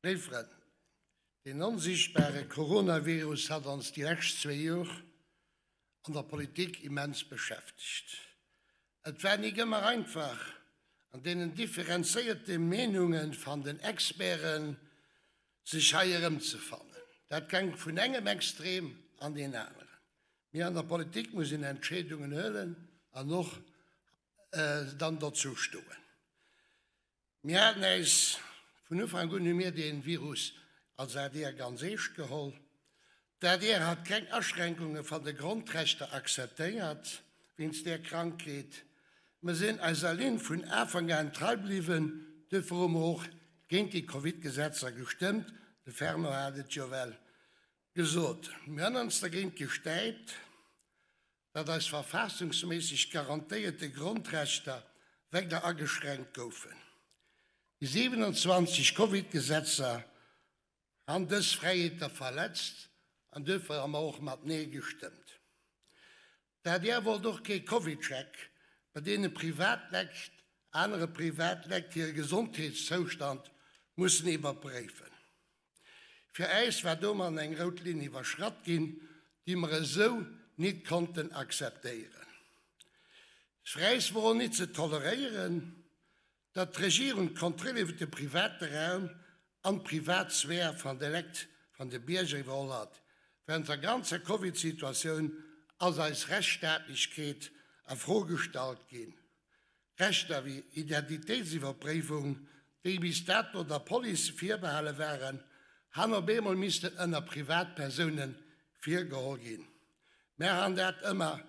Léif Frënn, deen onsiichtbare Coronavirus hat ons déi lescht zwéi Jor an der Politik immens beschäftegt. Et war nik ëmmer einfach, an deenen differenzéierte Meenunge van den Experten sech hei erëmzefannen. Dat geng vun engem Extrem an deen aneren. Mee an der Politik muss een Entscheedungen huelen an och dann dozou stoen. Mir haten äis, vun Ufank un hu mir dee Virus als adr ganz eescht geholl. D'adr hat keng Aschränkunge van de Grondrechter akzeptéiert wéinst där Krankheet. Mer sinn eiser Linn vun Afank aan trei bliwwen, duerfir hu mer och géint déi Covid-Gesetzer gestëmmt, de Fernand hat et jo well gesot. Mir hunn ons dergéint gestäipt, datt eis verfassungsméisseg garantéierte Grondrechter weider ageschränkt goufen. Déi 27 Covid-Gesetzer han dës Fräiheeter verletzt an duerfir ha mer och mat Nee gestëmmt. D'adr wollt och kee CovidCheck, bei deene Privatlekt anere Privatlekt hire Gesondheetszoustand mussen iwwerpréifen. Fir äis war domadden eng rout Linn iwwerschratt ginn, déi mer esou nit konnten akzeptéieren. Fir äis wor och nit ze toleréieren, datt d'Regierung d'Kontroll iwwer de private Raum an d'Privatsphär van de Lekt, van de Bierger iwwerholl hat. Während der ganzer Covid-Situatioun ass eis Rechtsstaatlechkeet a Fro gestallt ginn. Rechter wéi Identitéitsiwwerpréiwung, déi bis dato der Police virbehale waren, han op eemol missten ënner Privatpersoune virgeholl ginn. Mär han dat ëmmer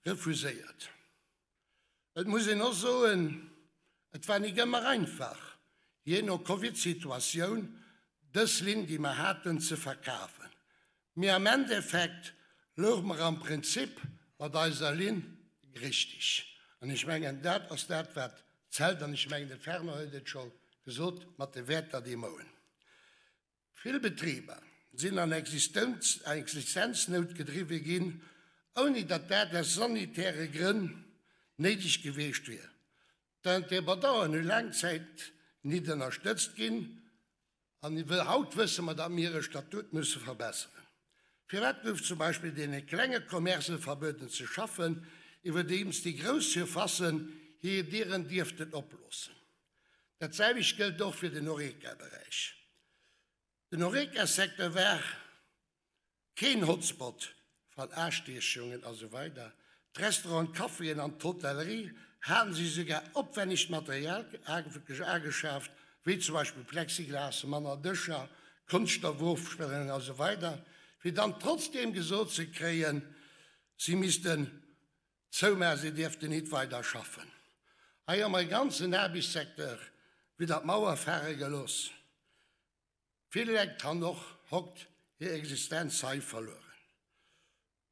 refuséiert. Et muss een och soen, et war nik ëmmer einfach, jee no Covid-Situatioun, dës Linn, déi mer haten, ze verkafen. Mee am Endeffekt louche mer am Prinzip mat eiser Linn richtig. An ech mengen, dat ass dat, wat zält. An ech mengen, de Fernand huet et scho gesot mat de Wäerter, déi mer hunn. Vill Betriber sinn an Existenznout gedriwwe ginn, ouni datt dat aus sanitäre Grënn néideg gewiescht wier. D'Indépendanten hu laang Zäit nit ënnerstëtzt ginn an haut wësse mer, datt mir hire Statut musse verbesseren. Firwat gouf zum Beispill deene klenge Commercë verbueden ze schaffen, iwwerdeems déi grouss Surfacen hir Dieren dierften oploossen? Dat selwecht gëllt och fir den Horeca-Beräich. Den Horeca-Secteur war Keen Hotspot van Astiechungen a sou weider. D'Restauranten, d'Caféen an d'Hotellerie haten sech esougar opwännegt Material ageschaaft, wéi zum Beispill Plexiglas, manner Dëscher, Konschtstoffofsperrungen a sou weider, fir dann trotzdeem gesot ze kréien, si missten zoumaachen, si dierften nit weider schaffen. Hei hu mer e ganzen Aarbechtssecteur widder d'Mauer fare gelooss. Vill Lekt han och hokt hir Existenz hei verlueren.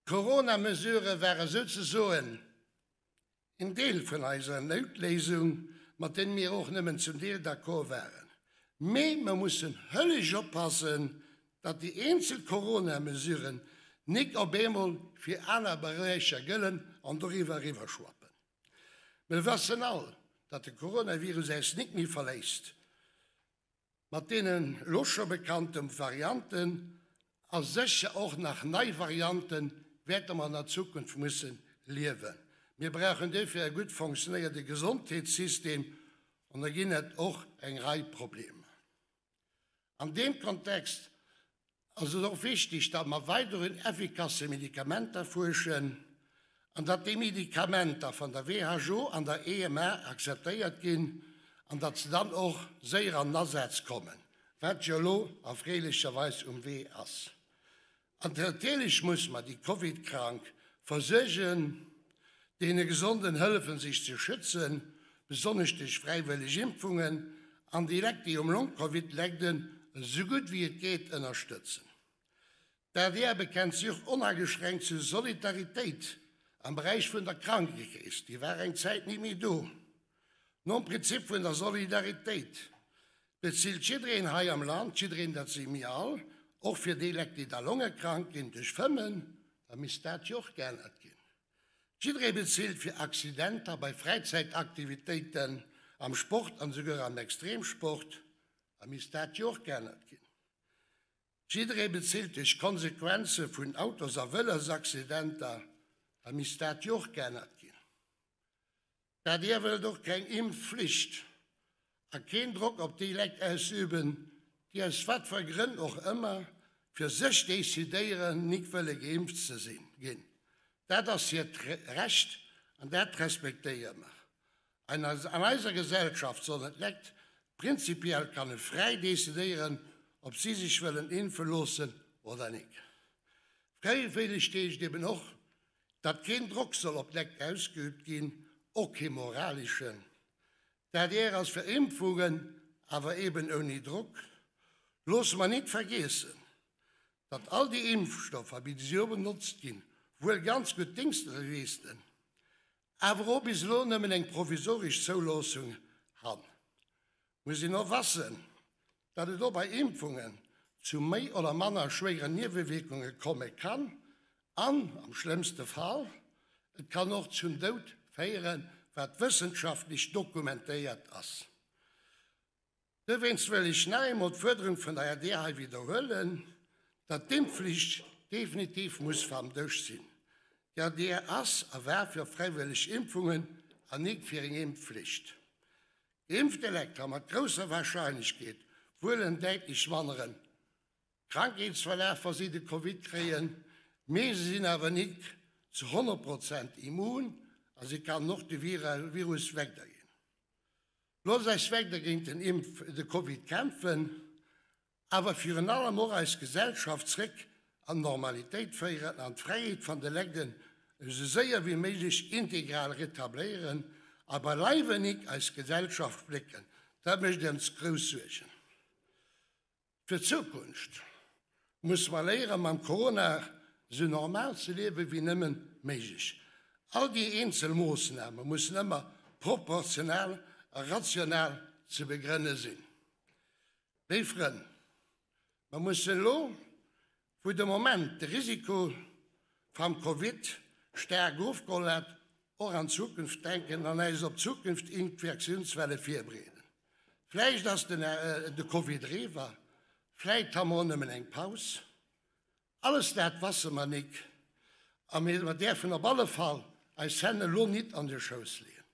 D'Corona-Mesurë ware souzesoen een Deel vun eiser Noutléisung, mat deene mir och nëmmen zum Deel d'accord waren. Mee mer mussen höllesch oppassen, datt déi eenzel Corona-Mesuren nik op eemol fir aner Beräicher gëllen an doriwwer eriwwerschwappen. Mer wëssen all, datt de Coronavirus äis nik méi verléisst. Mat deenen elo scho bekannte Varianten a sécher och nach nei Variante wäerte mer an der Zukunft musse liewen. Mir brauchen duerfir e gutt fonctionnéierte Gesondheetssystem an da ginn et och eng Rei Problemer. An deem Kontext ass et och wichtig, datt mer weider un effikasse Medikamenter fuerschen an datt déi Medikamenter van der WHO an der EMA akzeptéiert ginn an datt se dann och séier an den Asaz kommen, wat jo elo erfreelecherweis um Wee ass. An natierlech muss mer déi Covid-Krank versuergen, deene Gesonden hëllefen sech ze schützen, besonnesch duerch fräiwëlleg Impfungen, an déi Lekt déi um Long-Covid leiden, esou gutt wéi et geet ënnerstëtzen. D'adr bekennt sech och onageschränkt zur Solidaritéit am Beräich vun der Krankekeess, déi war eng Zäit nit méi do. Nom Prinzip vun der Solidaritéit bezilt jiddereen hei am Land, jiddereen, dat si mir all, och fir déi Lekt déi da longekrank ginn duerch Fëmmen, da misst dat jo och geännert ginn. Jidderee bezilt fir Accidenter bei Fräizäitaktivitéiten, am Sport an esouguer am Extremsport. Da misst dat jo och geännert ginn. Jidderee bezilt duerch d'Konsequenze vun Autos a Vëlosaccidenter, da misst dat jo och geännert ginn. D'ADR wëllt och keng Impfflicht a keen Drock op déi Lekt ausüben, déi aus wat fir Grënn och ëmmer fir sech decidéieren, nik wëlle geimpft ze sinn ginn. Dat ass hiert Recht an dat respektéiere mer. An eiser Gesellschaft sollen d'Lekt prinzipiell kanne fräi decidéieren, ob si sech wëllen impfe loossen oder nik. Fräiwëlleg heescht eben och, datt keen Drock soll op d'Lekt ausgeübt ginn, och kee moraleschen. D'adr ass fir Impfungen, awer eben ouni Drock. Loosse mer nit vergeessen, datt all déi Impfstoffer, wéi se elo benotzt ginn, wuel ganz gutt Dingschter leeschten, awer och bis elo nëmmen eng provisoresch Zouloossung han. Muss een och wassen, datt et och bei Impfungen zu méi oder manner schwéieren Niewewierkunge komme kann an, am schlëmmste Fall, et kann och zum Doud féieren, wat wëssenschaftlech dokumentéiert ass. Dowéinst wëll ech nach eemol d'Fuerderung vun der adr hei widderhuelen, datt d'Impfflicht definitiv muss vam Dësch sinn. D'adr ass a war fir fräiwëlleg Impfungen an nik fir eng Impfflicht. Geimpfte Lekt ha mat grousser Warscheinlechkeet wuel en däitlech mannere Krankheetsverlaf, wa si de Covid kréien, mee se sinn awer nik zu 100 Prozent immun a si kannen och de Virus wegderginn. Looss eis weider géint den Impf de Covid kämpfen, awer virun allem och eis Gesellschaft zréck an d'Normalitéit féieren an d'Fräiheet van de Legden esou séier wéi méiglech integral retabléieren a beileiwen nik eis Gesellschaft splécken. Dat mécht ons grouss Suergen. Fir d'Zukunft musse mer léieren, mam Corona esou normal ze liewe wéi nëmmen méiglech. All déi eenzel Moossname mussen ëmmer proportional a rational ze begrënne sinn. Léif Frënn, mer mussen elo, wou de Moment de Risiko vam Covid staark ofgeholl hat, och an d'Zukunft denken an äis op zukünft Infektiounswelle virbereeden. Vläicht ass den de Covid eriwwer, vläit ha mer och nëmmen eng Paus. Alles dat wasse mer nik a mir däerfen op alle Fall eis Hänn elo nit an de Schouss leeën.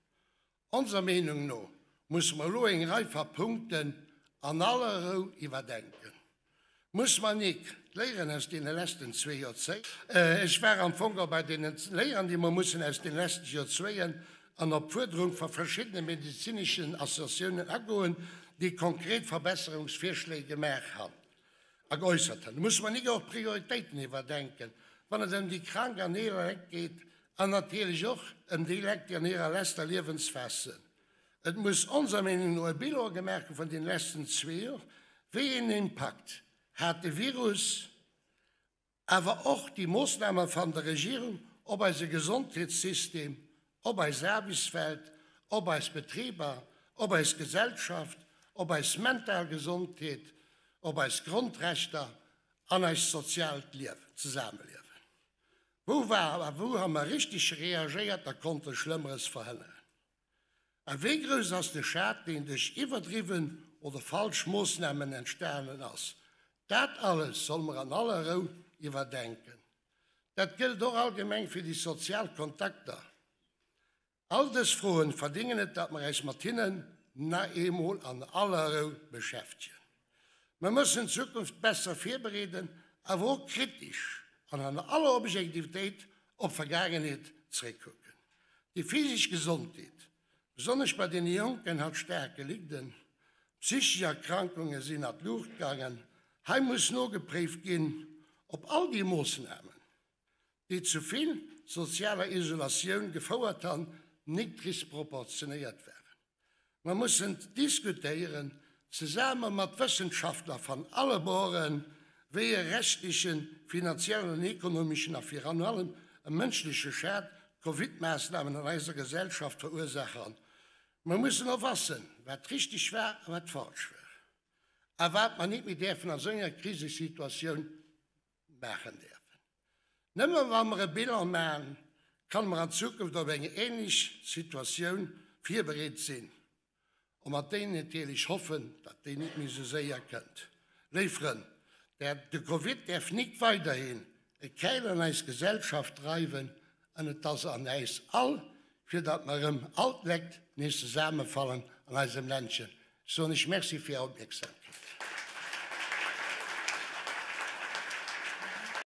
Onser Meenung no musse mer elo eng Rei va Punkten an aller Rou iwwerdenken. Muss mer nik d'Léieren aus deene leschten zwee Joerzéng. Ech war am Fong och bei deenen Léieren, déi mer mussen aus deene leschten Joerzwéien an op d'Fuerderung va verschiddene medezineschen Associatiounen agoen, déi konkret Verbesserungsvirschléi gemaach han a geäussert han. Muss mer nik och d'Prioritéiten iwwerdenken, wann et ëm déi krank an eeler Lekt geet an natierlech och ëm déi Lekt, déi an hirer leschter Liewensphas sënn? Et muss onser Meenung no e Bilan gemaach gi vun den leschten zwee Jor, wéi een Impakt hat de Virus, awer och déi Moossname van der Regierung op eise Gesondheetssystem, op eis Aarbechtswelt, op eis Betriber, op eis Gesellschaft, op eis mental Gesondheet, op eis Grondrechter an eist soziaalt Liewen, Zesameliewen. Wou war a wou ha mer richteg reagéiert a konnte Schlëmmeres verhënneren? A wéi grouss ass de Schad, deen duerch iwwerdriwwen oder falsch Moossnamen entstanen ass? Dat alles solle mer an aller Rou iwwerdenken. Dat gëllt och allgemeng fir déi sozial Kontakter. All dës Froen verdingen et, datt mer äis mat hinnen na eemol an aller Rou beschäftegen. Mer mussen d'Zukunft besser virbereeden, awer och kritisch an an aller Objektivitéit op d'Vergaangenheet zréckkucken. Déi physisch Gesondheet, besonnesch bei deene Jonken, hat staark gelidden. Psychesch Erkrankunge sinn an d'Luucht gaangen. Hei muss nogepréift ginn, ob all déi Moossnamen, déi zu vill sozialer Isolatioun gefouert han, nik disproportionéiert waren. Mer mussen diskutéieren, zesame mat Wëssenschaftler van alle Boren, wéi e rechtlichen, finanziellen an ekonomischen a virun allem e mënschliche Schad d'Covid-Maassnamen an eiser Gesellschaft verursaach han. Mer mussen och wassen, wat richtig war a wat falsch war a wat mer nit méi däerfen a sou enger Krisesituatioun maachen däerfen. Nëmme wa mer e Bilan maachen, kann mer an Zukunft op eng ähnlech Situatioun virbereet sinn. A mat déi natierlech hoffen, datt déi net méi esou séier kënnt. Léif Frënn, de Covid däerf nik weiderhin e Käil an eis Gesellschaft dreiwen an et ass an äis all, fir datt mer erëm all d'Lekt nees zesamefallen an eisem Ländchen. Ech soen Iech Merci fir Är Opmierksamkeet.